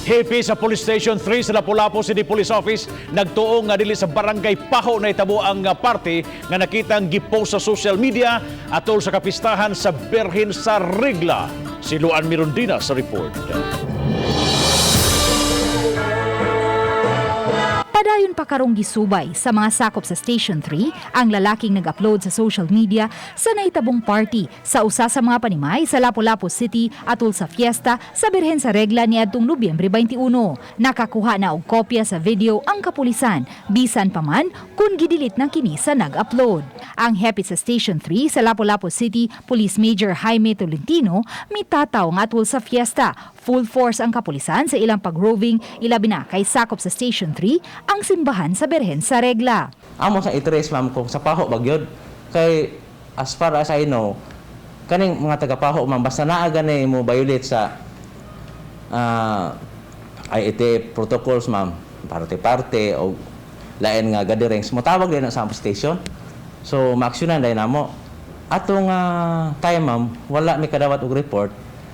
Hepe sa Police Station 3 sa Lapu-Lapu City Police Office nagtuo nga dili sa Barangay Pajo nahitabo ang party nga nakitang gipost sa social media atol sa kapistahan sa Birhen sa Regla. Si Luan Mirondina sa report. Padayon pa karong gisubay sa mga sakop sa Station 3 ang lalaking nag-upload sa social media sa nahitabong party sa usa sa mga panimay sa Lapu-Lapu City atol sa fiesta sa Birhen sa Regla niadtong Nobyembre 21. Nakakuha na og kopya sa video ang kapulisan, bisan pa man kung gidelete na kini sa nag-upload. Ang hepe sa Station 3 sa Lapu-Lapu City, Police Major Jaime Tolentino, mitataw nga atol sa fiesta. Full force ang kapulisan sa ilang pag-roving, ilabi na kay sakop sa Station 3 ang simbahan sa Birhen sa Regla. Amo sa i-trace, ma'am, kung sa Pajo ba gyud, kay as far as I know, kaning mga taga Pajo, ma'am, basta naa gani mo violate sa IATF protocols, ma'am, parte-parte o lain nga gatherings, motawag din na sa station, so maaksyonan dahil namo. Atong time, ma'am, wala mi kadawat og report,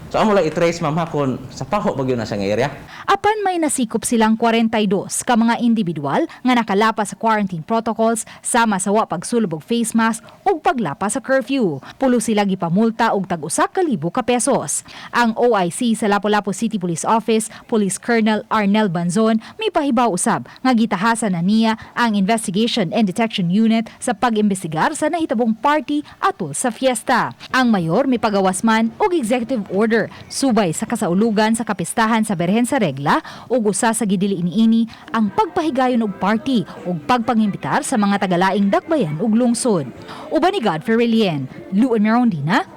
so amo lang i-trace, ma'am, ha, kung sa Pajo ba gyud na siyang area. Apan may nasikop silang 42 ka mga individual nga nakalapas sa quarantine protocols sama sa wa pagsulob og face mask ug paglapas sa curfew. Pulo sila gipamulta og tag-usa ka libo ka pesos. Ang OIC sa Lapu-Lapu City Police Office, Police Colonel Arnel Banzon, may pahibaw usab nga gitahasan na niya ang Investigation and Detection Unit sa pag-imbestigar sa nahitabong party atol sa fiesta. Ang mayor may pagawas man og executive order subay sa kasaulugan sa kapistahan sa Berhen sa Regla ug usa sa gidili niini ang pagpahigayon og party ug pagpangimbitar sa mga tagalaing dakbayan ug lungsod. Uban ni Godfrey Relien, Luan Mirondina,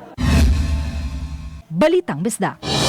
Balitang Bisdak.